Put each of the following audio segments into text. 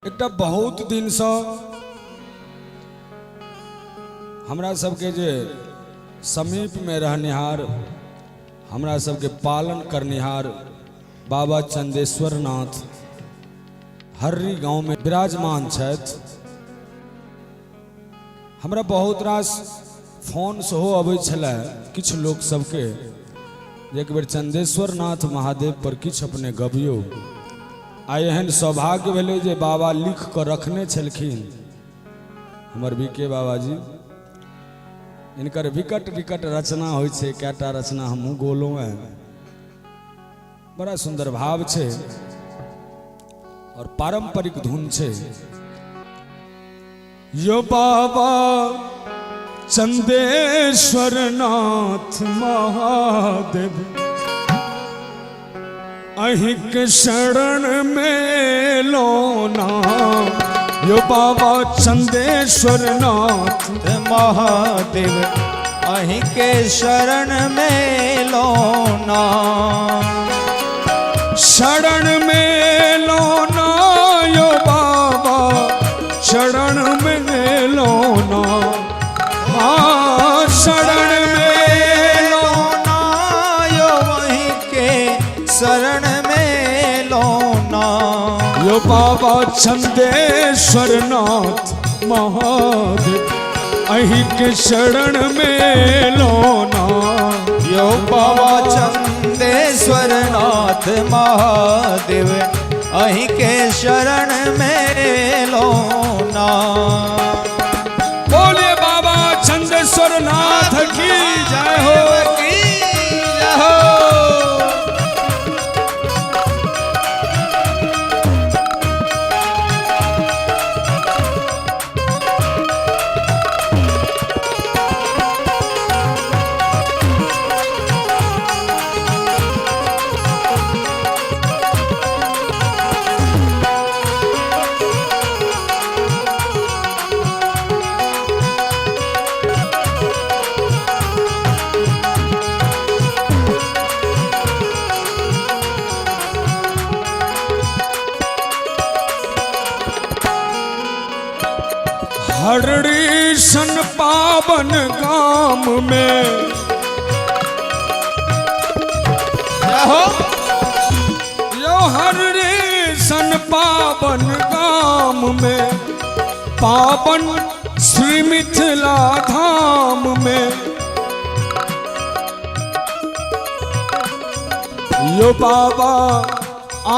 एकटा बहुत दिनसँ हमरा सबके जे समीपमे रहनिहार, हमरा सबके पालन करनिहार बाबा चंदेश्वर नाथ हर्री गाँवमे विराजमान छथि। हमरा बहुत रास फोन सेहो अबै छलै किछु लोक सबके जे एक बेर चंदेश्वर नाथ महादेव पर किछु अपने गबियौ। आ एहन सौभाग्य भेलै जे बाबा लिख कऽ रखने छलखिन हमर बी के बाबाजी। इनकर विकट विकट रचना होइ छै, कएटा रचना हमहूँ गोलहुँ हेँ। बड़ा सुन्दर भाव छै और पारंपरिक धुन छै। यो बाबा चंदेश्वर नाथ महादेव अहिक शरण में लोना, यो बाबा चंदेश्वर नाथ महादेव अहीं के शरण में लोना, शरण में लोना यो बाबा शरण में लोना, हाँ शरण में लोना यो वहीं के शरण में लोना, यो बाबा चंदेश्वर नाथ महादेव अहीं के शरण में लोना, यो बाबा चंदेश्वर नाथ महादेव अहीं के शरण में लोना। बोले बाबा चंदेश्वर नाथ की जय हो, की जय हो। हरड़ी सन पावन गाम में जय हो। यो हरड़ी सन पावन गाम में पावन श्री मिथिला धाम में यो बाबा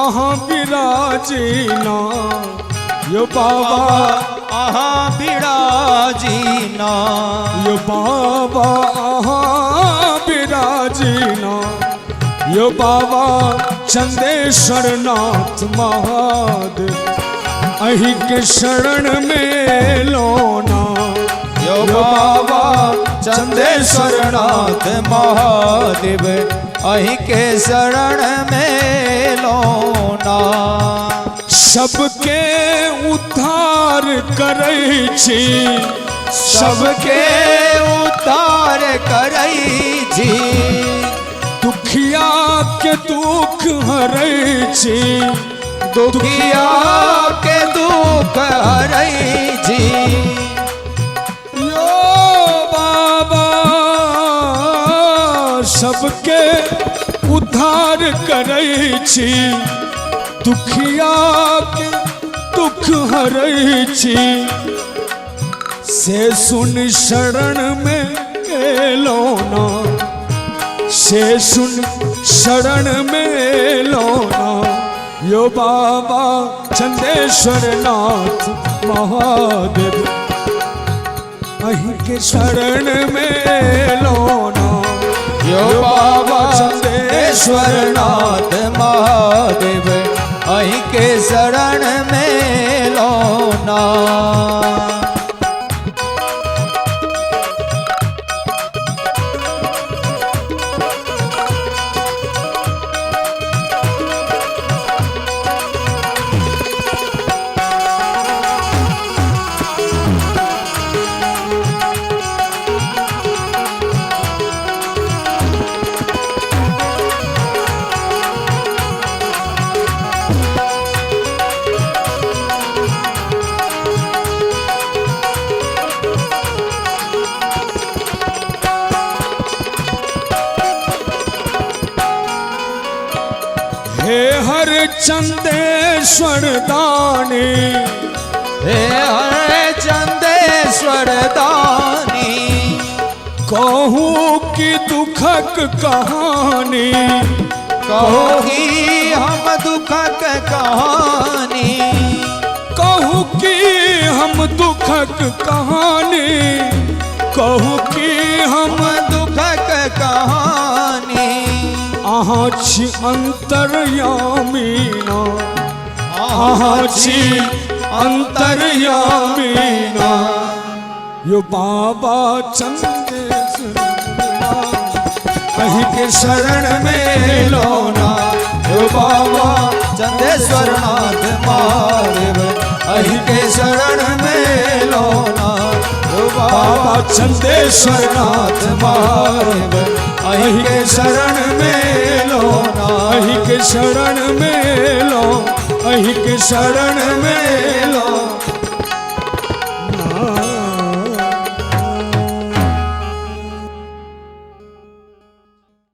अहाँ विराजीना, यो बाबा अहाँ विराजीना, यो बाबा अहाँ विराजीना, यो बाबा चंदेश्वर नाथ महादेव अहीं के शरण में लोना, यो बाबा चंदेश्वर नाथ महादेव अहीं के शरण में लोना। सबके उद्धार करै छी, सबके उद्धार करै छी, दुखिया के दुख हरै छी, दुखिया के दुख हरै छी। यो बाबा सबके उद्धार करै छी, दुखिया के दुख हरै छी, से सुन शरण में एलो ना, से सुन शरण में एलो ना, यो बाबा चंदेश्वर नाथ महादेव अहीं के शरण में एलो ना, यो बाबा चंदेश्वर नाथ महादेव अहीं के शरण में लोना। चंदेश्वर दानी। हे हरे चंदेश्वर दानी। कहू की दुखक कहानी। कहो कि हम दुखक कहानी। कहू की हम दुखक कहानी। कहू की हम दुखक कहानी। अहाँ छी अंतर्यामी ना। अहाँ छी अंतर्यामी ना। यो बाबा चंदेश्वर अहीं के शरण में लो ना। यो बाबा चंदेश्वर नाथ महादेव अहि के शरण में लो ना। यो बाबा चंदेश्वर नाथ महादेव अहि के शरण में लो ना। अहीं के शरण में लो। अहीं के शरण में लो ना।